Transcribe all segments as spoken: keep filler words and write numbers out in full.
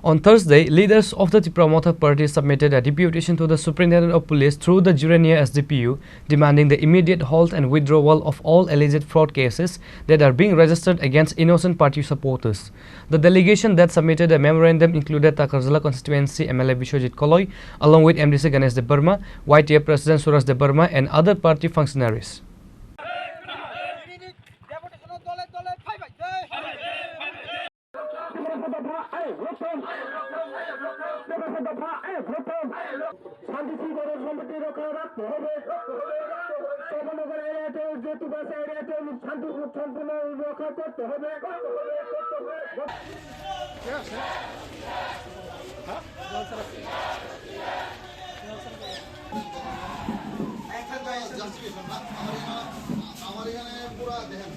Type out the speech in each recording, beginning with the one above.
On Thursday, leaders of the Tipra Motha Party submitted a deputation to the Superintendent of Police through the Jirania S D P U, demanding the immediate halt and withdrawal of all alleged fraud cases that are being registered against innocent party supporters. The delegation that submitted a memorandum included Takarjala constituency M L A Biswajit Koloi, along with M D C Ganesh Debbarma, Y T F President Suraj Debbarma, and other party functionaries. শান্তি শৃঙ্খলা সম্প্রীতি রক্ষা রাখতে হবে। চন্দননগর এলাকাতে যে তুবাসা এরিয়াতে শান্তি সম্পূর্ণ রক্ষা করতে হবে। আমার এখানে, আমার এখানে পুরা দেখেন।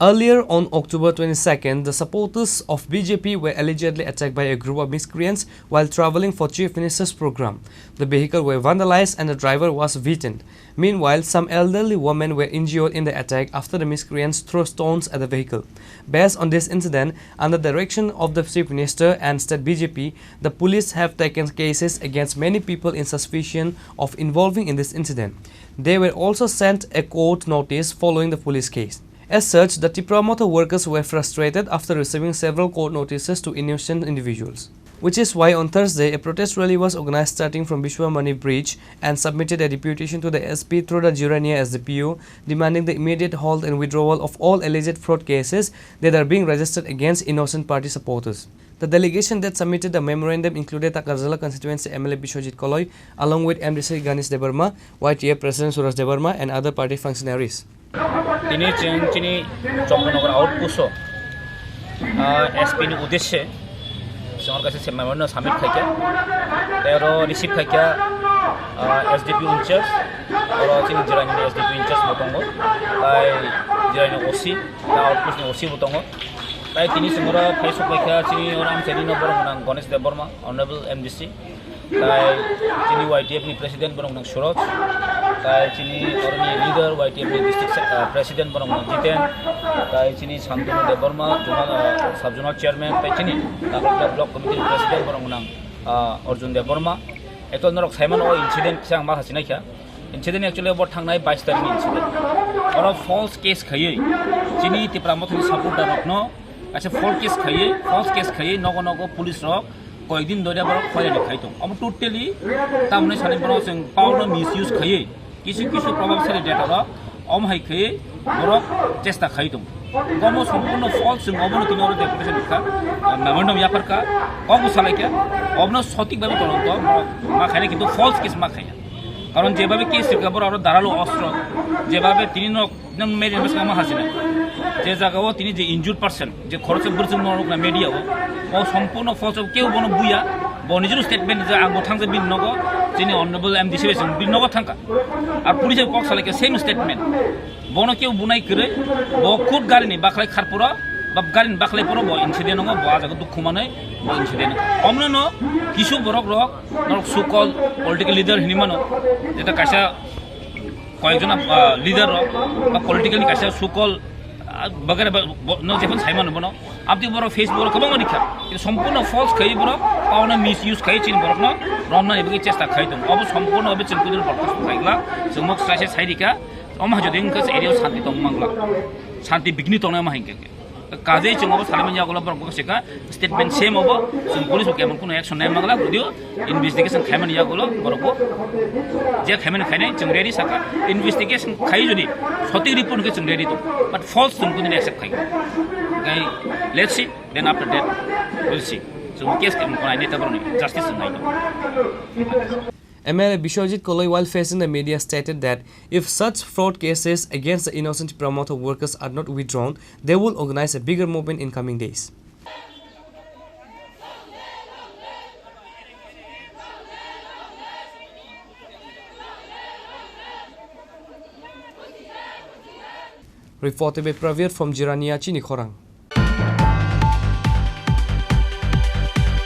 Earlier on October twenty-second, the supporters of B J P were allegedly attacked by a group of miscreants while traveling for Chief Minister's program. The vehicle were vandalized and the driver was beaten. Meanwhile, some elderly women were injured in the attack after the miscreants threw stones at the vehicle. Based on this incident, under the direction of the Chief Minister and state B J P, the police have taken cases against many people in suspicion of involving in this incident. They were also sent a court notice following the police case. As such, the Tipra Motha workers were frustrated after receiving several court notices to innocent individuals. Which is why on Thursday, a protest rally was organized starting from Vishwamani Bridge and submitted a deputation to the S P through the Jirania S D P U, demanding the immediate halt and withdrawal of all alleged fraud cases that are being registered against innocent party supporters. The delegation that submitted the memorandum included Takarjala constituency M L A Biswajit Koloi, along with M D C Ganesh Debbarma, Y T F President Suraj Debbarma, and other party functionaries. Tini chwng chini Chokronagar outpost o, ah, S P ni uddeshe chwng oro kaisa memorandum submit khaikha. Tei oro receive khaikha, ah, S D P in charge, oro chini Jirani ni S D P in charge bo tongo, tai Jirani O C, tai outpost ni O C bo tongo. Tai tini chwng oro phai sok laikha chini oro amchaini no borok gwnang Ganesh Debbarma, Honorable M D C. Tai chini Y T F ni president borok nang Suraj, tai chini oroni leader Y T F ni district se-, ah, president borok nang Jiten, tai chini Santanu Debbarma, zonal, ah, sub zonal chairman, tai chini Takarjala block committee ni president borok nang, ah, Arjun Debbarma. Actually norok saimano o incident kisa ang ma hachinaikha. Incident actually bo thangnai bais tarikh ni incident. Oro false case khaiwi chini Tipra Mothani supporter rokno kaisa false case khaiwi, false case khaiwi nogo nogo police rok koyekdin dori borok hoyani khai tong. Obo totally tamoni sani borok chwng power no misuse khaiwi kisu kisu probabsali data rok omo hai khaiwi borok chesta khai tong. Omo sompurno false, chwng obono tini oro deputation kha, memorandum yapar kha, kok bwsalaikha, obono sotik bhabe tolongo borok ma khaina, kintu false case ma khaiya. Karon jebhabe case rikha borok aro daralu ostro, jebhabe tini nok Nang media bwskango ma hachina. Je jagao tini je injured person, je khoroksa bwrwchwng norokna media o, o sompurno false, keu bono buya, bo nijor statement je ang bo thangsa bini nogo, chini honorable M D C bai chwng bini nogo thangkha. Ar police kok salai khe same statement. Bono keu bunai kwrwi, bo khud garini bakhlai kharpuro, ba garini bakhlai puro bo incident wngo, bo ah jaga dukhu manwi bo incident wngo. Omno no kisu borok rok, norok so called political leader hinwi mano, jeta kaisa koyekjona, ah, leader rok ba political ni kaisa so called, ah, bagara ba, bo, no jephun sai mano bono. Abdi borok Facebook o kwbangma rikha. Kintu sompurno false khai borok, pauna misuse khai chini borok no romnani bagwi chesta khai tongo. Obo sompurno obo chini kudul borok khai gla, chwng mok sai sai rikha. Omo hai jodi wngkha se area o shanti tong mangla. Shanti bigni tongnai ma hinkhe. Kajei chwng obo salimani yagulo borok bokhe sekha statement same obo, chwng police bo kemon kuno action nai mangla, judio investigation khaimani yagulo borok bo je khaimani khainai chwng ready saka, investigation khai jodi sotik report khe chwng ready tong, but false chwng kuno accept khai. Gai, let's see, then after that we'll see. Chwng case kemon kuno neta borok ni justice nai. M L A Biswajit Koloi, while facing the media, stated that if such fraud cases against the innocent Tipra Motha workers are not withdrawn, they will organize a bigger movement in coming days. Reported by Praveer from Jirania, Chini Khorang.